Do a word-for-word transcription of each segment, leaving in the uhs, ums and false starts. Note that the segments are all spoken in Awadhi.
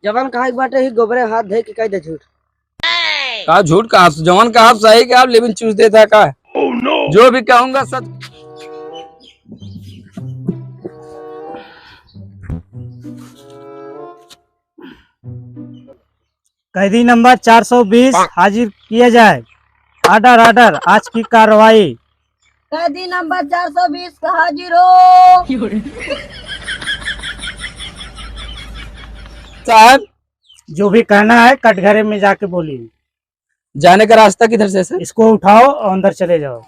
जवन कहा के बाटे ही गोबरे हाथ धइ के कहि दे झूठ। का झूठ कहा, जवन कहा सही कहा, लेकिन चूस देता का? जो भी कहूंगा सच। कैदी नंबर चार सौ बीस हाजिर किया जाए। Order, order, आज की कार्रवाई। कैदी नंबर चार सौ बीस का हाजिर हो। साहब, जो भी कहना है कटघरे में जाके बोलिए। जाने का रास्ता किधर से, सर? इसको उठाओ और अंदर चले जाओ।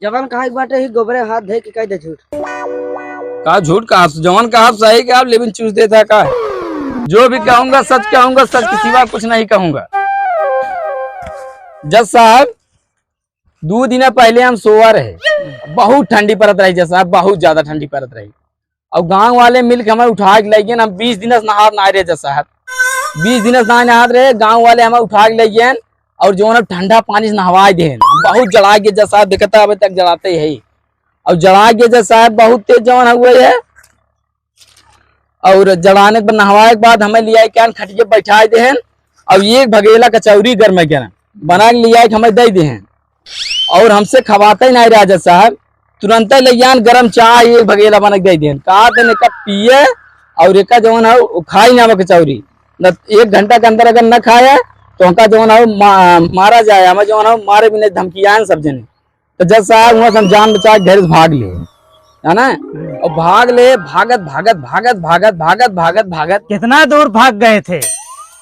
जवन कहा के बाटे ही गोबरे हाथ धइ के कहि दे झूठ। का झूठ कहा, जवन कहा सही कहा, लेकिन चूस देता का? जो भी कहूंगा सच कहूंगा, सच के सिवा कुछ नहीं कहूंगा। जज साहब, दो दिन पहले हम सोवा रहे, बहुत ठंडी पड़त रही जज साहब, बहुत ज्यादा ठंडी पड़त रही। और गांव वाले मिल के हमें उठा के ले गए। हम बीस दिन से नहात ना रहे जज साहब, बीस दिन से ना नहात रहे। गांव वाले हमें उठा के ले गए और जौन है ठंडा पानी से नहवाए देन। बहुत जड़ा गए जज साहब, देखता अबे तक जड़ाते ही है। और जड़ा गए जज साहब, बहुत तेज जौन हुए है। और जड़ाने के बाद, नहवाए के बाद हमें लिया के आन खटिया बैठाए देन और एक भगेला कचौरी गरम गरम बना के लिया के हमें दे देन। और हमसे खवाते ही नहीं रहा जज साहब, तुरंते ले आन गरम चाय एक भगेला बना के दे देन। कहा थे एका पिए और एका जौन है उ खाई ना कचौरी, न एक घंटा के अंदर अगर न खाए तो हमका जौन है मा-, मारा जाए। हमें जौन है मारे भी नहीं, धमकियान सब जने। तो जज साहब हुआ हम जान बचा के घर से भाग ले, है ना? और भाग ले, भागत भागत भागत भागत भागत भागत भागत। कितना दूर भाग गए थे?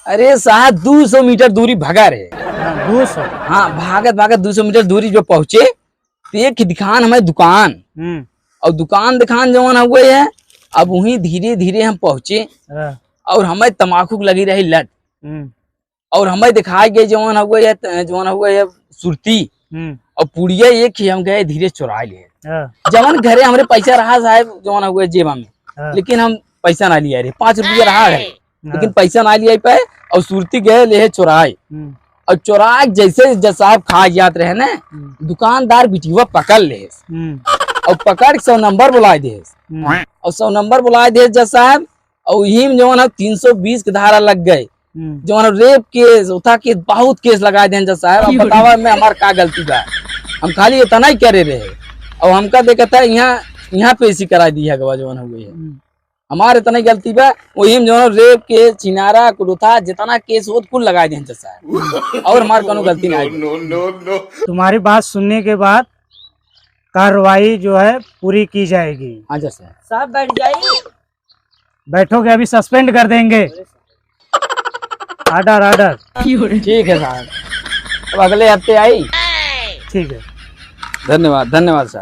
अरे साहब, दो सौ मीटर दूरी भगा रहे। हाँ, दो सौ। हाँ, भागत भागत दो सौ मीटर दूरी जो पहुंचे तो एक दुकान हमें दुकान, हम्म। और दुकान दुकान जौन हुए है। अब वहीं धीरे धीरे हम पहुंचे हाँ। और हमें तमाकू की लगी रही लत। हम्म। और हमें दिखाई गई जौन हुए है, जौन हुए है सुरती। हम्म। और पुड़िया एक ही हम गए धीरे चुरा लिए। हाँ। जवन घरे हमरे पैसा रहा साहब, जौन हुए जेबा में, हाँ। लेकिन हम पैसा ना लिया रहे, पाँच रुपया रहा है, हाँ। लेकिन पैसा ना लिया पाए। और सुरती गए ले चुराए। हम्म। और चुराए जैसे जज साहब खा जात रहे ना, हम्म। दुकानदार बिटिया पकड़ ले। हम्म। और पकड़ के सौ नंबर बुलाए दे। हम्म। और सौ नंबर बुलाए दे जज साहब, और वही में जौन है तीन सौ बीस के धारा लग गए। हम्म। जौन है रेप केस, उठा केस, बहुत केस लगा देन जज साहब। अब बतावा में हमार का गलती बा? हम खाली इतना ही करे रहे और हमका देखता है यहाँ, यहाँ पेशी करा दी है गवा जौन हुए है। हम्म। हमार इतना ही गलती बा, वही में जौन है रेप केस, छिनारा, कुलुथा, जितना केस होत कुल लगा देन जज साहब। और हमार कोनो गलती ना है। No, no, no। तुम्हारी बात सुनने के बाद कार्रवाई जो है पूरी की जाएगी। हाँ जज साहब। साहब बैठ जाइए। बैठोगे, अभी suspend कर देंगे। Order, order। ठीक है साहब, अब अगले हफ्ते आई। ठीक है। धन्यवाद, धन्यवाद साहब।